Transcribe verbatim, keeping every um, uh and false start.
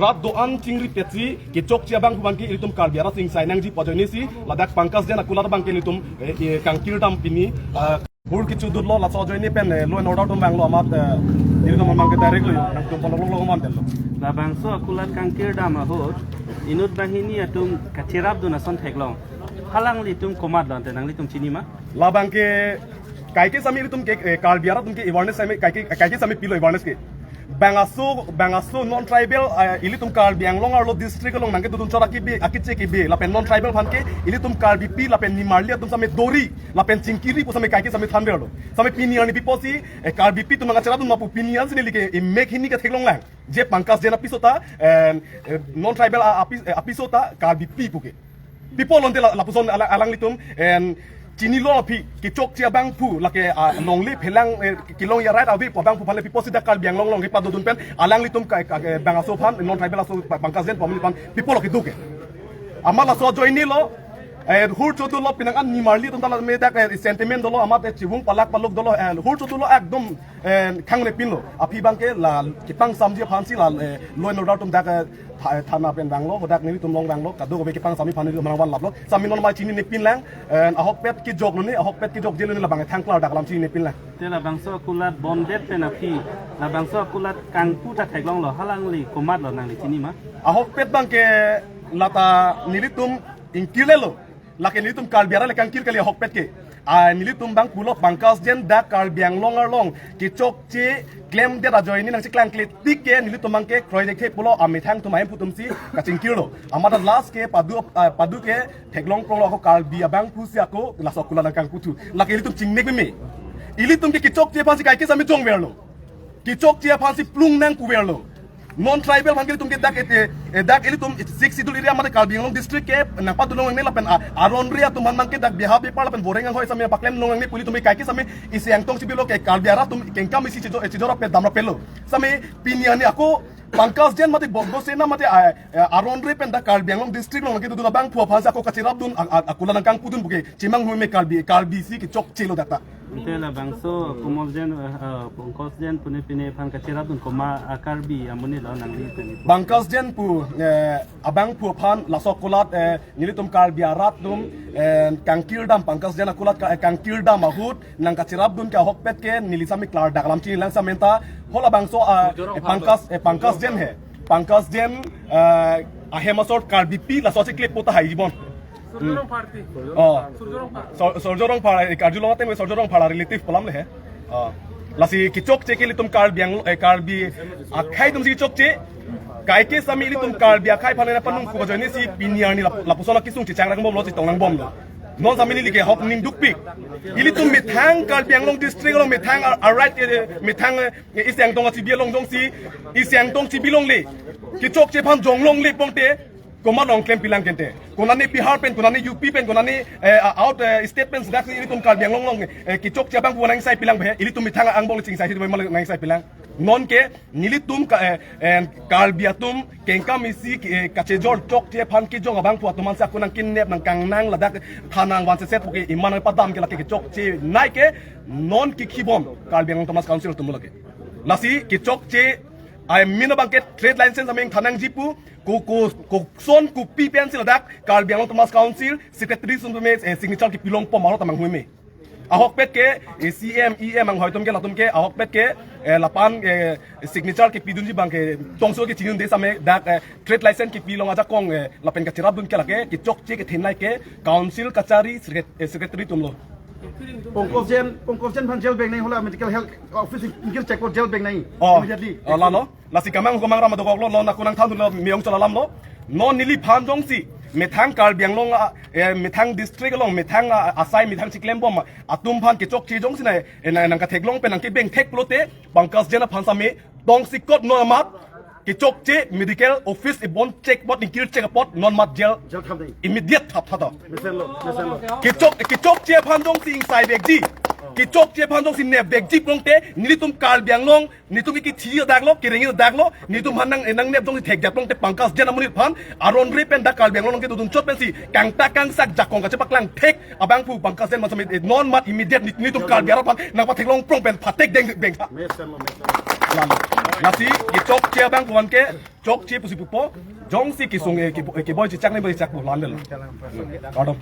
Rat do-an chingri petsi kechokche abangphu abangke ilitum Karbi arat ingsai nangji pu ajoinesi ladak Pankaj Jain akulat abangke ilitum, eh, eh, kangkir dam pini, ah, hur kechodunlo, laso ajoine pen, eh, law and order atum vanglo amat, eh, ilitum abangke direct lo yo nangtum polo lo lo man tel lo. Labangso akulat kangkir dam ahut inut banghini atum kacherapdun ason theklong. Halanglitum komatlo ante nanglitum chini ma? Labangke kaike sami ilitum ke, eh, Karbi arat atum ke awareness sami kaike, kaike sami pilo awareness ke. Bangso, bangso non tribal, eh, ilitum Karbi Anglong arlo district along nangkedodun chot akibi, akiche kibi, lapen non tribal aphan ke ilitum Karbipi lapen nimarli atum sami dori, lapen chingkiri pu sami kaike sami thanverlo. Sami pini arni piposi, eh, Karbipi atum nangkacherapdun ma pu pini ansi neli ke, eh, mek hini ke theklonglang. Je Pankaj Jain apiso ta, eh, eh, non tribal a-, api-, eh, apiso ta Karbipi pu ke. Pi apot lo ante la, lapuson ala-, alanglitum, em, chinilo aphi, kechokche abangphu, lake, ah, longle phelang, eh, kelong ya right away pu abangphu aphan le pi apotsi dak Karbi Anglong along kepadodun pen, alanglitum ka, ka, eh, bangso aphan, non tribal aso Pa-, Pankaj Jain pu amonit aphan, pi apot lo kedo ke. Amat laso ajoinelo, eh, hur chodunlo penang an nimarli atum ta la me dak, eh, sentiment dolo, amat, eh, chivung palak paluk dolo, eh, hur chodunlo ekdom, eh, khangnepinlo. Aphi abangke la kepangsamji aphansi la, eh, law and order atum dak, eh, tha-, thana pen vanglo, hadak nelitum along vanglo, kadokave kepangsamji aphan nelitum nangvanlaplo. Sami non mai chininepinlang, eh, ahokpet kejoklo ne, ahokpet kejokjelo ne labang thang klardak alam chininepinlang. Te labangso akulat bonded pen aphi, labangso akulat kangpu ta theklonglo, halangli komatlo nangli chini ma? Ahokpet abangke lata nelitum ingkirlelo. Lake nelitum Karbi arat le kangkir kali ahokpet ke. Ah, nelitum abang pulo Pankaj Jain dak Karbi Anglong arlong kechokche klemdet ajoine nangcheklangkle tik ke nelitum abangke kroidek the pulo amethang atum ahemphu atumsi kachingkirlo. Amat last ke padu, ah, padu ke theklongpronglo ako Karbi abangphusi ako laso akulat nangkangputhu. Lake ilitum chingnek meme. Ilitum ke kechokche aphansi kaike sami chongverlo. Kechokche aphansi plung nangpuverlo. Non tribal aphan ke ilitum ke dak ete, eh, dak ilitum Sixth Schedule area mate Karbi Anglong district ke nangpadunlongle lapen a-, aron re atum aphan abangke dak biha bipar lapen boreng anghoi sami paklem longle pu ilitum ke kaike sami isi angtong chibilo ke Karbi arat atum kengkam isi chijo, eh, chijor ape damra pelo. Sami pini arni ako Pankaj Jain mate Bokdo Sena mate, ah, eh, aron re pen dak Karbi Anglong district along kedodun abangphu aphansi ako kacherapdun a-, a-, akulat nangkangpudun pu ke chimang hume Karbi, Karbisi kechokchelo dak ta. Ante labangso Kumol Jain, eh, eh, Pankaj Jain pune pine aphan kacherapdun komat a-Karbi amonit lo nangli tani? Pankaj Jain pu, eh, abangphu aphan laso akulat, eh, nelitum Karbi arat atum, eh, kangkir dam Pankaj Jain akulat ka, eh, kangkir dam ahut nangkacherapdun ke ahokpet ke neli sami klardak alam chinilang sami ta halabangso, ah, eh, Pankaj, eh, Pankaj Jain he. Pankaj Jain, eh, ahem asor Karbipi laso chikle pota hai jibon. Surjorong Party. Oh. Surjorong Party. Sor-, Surjorong Party, eh, Karjulong aten Surjorong Party relative pu alam le he. Oh. Lasi kechokche ke ilitum Karbi Anglong, eh, Karbi akhei atumsi kechokche. Kaike sami ilitum Karbi akhei aphan le panung ku ajoinesi pini arni lap-, lapuson akesung chechang nangbomlo, chetong nangbomlo. Non sami neli ke hok ning dukpik. Ilitum methang Karbi Anglong district along methang a-, arat, eh, methang, eh, isi angtong achibi along jongsi, isi angtong chibi longle. Kechokche aphan jonglongle pongte, komat along klempilang kente. Konane Bihar pen, konane U P pen, konane, eh, out, eh, state pen, dak ilitum Karbi Anglong along, eh, kechokche abangphu nangsapilang be, ilitum methang angbong chingsaisi tum nangsapilang. Non ke, nelitum ka, eh, eh, Karbi atum, kengkam isi, eh, kachejor chokche aphan kejong abangphu atum aphansi ako nangkinep nangkangnang ladak thanang vanseset pu ke iman padam ke lake kechokche nai ke, non kikhibom, Karbi Anglong Autonomous Council atum lake. Lasi kechokche, I mean abangke trade license ameng thanangji pu, ko, ko, koson kopi pensi ladak Karbi Anglong Autonomous Council secretary atum me, eh, signature kepilongpo ma ro ta manghume. Ahokpet ke, eh, C M, E M anghoi atum ke latum ke, ahokpet ke, eh, lapan, eh, signature kepidunji abangke tongso ke chinidun de same dak, eh, trade license kepilong ajakong, eh, lapen kacherapdun ke lake, kechokche kethenei ke, council kachari secret-, eh, secretary atumlo. Pankaj Jain, Pankaj Jain aphan jail bag nai hala medical health office ingkir check jail bag nai. Oh, immediately. Oh, lalo. Lasi kamang kamang ram dokoklo, lo nako nangthanlo, miyong cholalamlo. Non neliphan jongsi, methang Karbi Anglong, ah, eh, methang district along, methang, ah, asai, methang chiklembom, ah, atum aphan kechokche jongsi nai, eh, nang, nangkatheklong pen nangkebeng thek pulote, Pankaj Jain aphan sami, tongsi kot non amat, kechokche medical office ibon check apot, ingkir check apot, non amat jail. Jail thap dei. Immediate thap thap to. Mesenlo, mesenlo. Kechok, kechokche aphan jongsi ingsai vekji. Kechokche aphan jongsi nep vekji pulongte, nelitum Karbi Anglong, nelitum ke kithi daklo, kereng daklo, nelitum aphan nang, nangnep jongsi thekjak pulongte Pankaj Jain amonit aphan, aron re pen dak Karbi Anglong kedodun chot pensi, kangta kangsak jakong kachepaklang thek, abangphu Pankaj Jain aphan sami, eh, non amat immediate neli, nelitum Karbi arat aphan, nangpatheklongprong pen, phatek deng beng. Mesenlo, mesenlo. Lalo. Lasi kechokche abang kuan ke chokche pusi pupo. Jongsi kesung e kibo-, e keboi chechak ne boi chak pulan lelo. Kardom.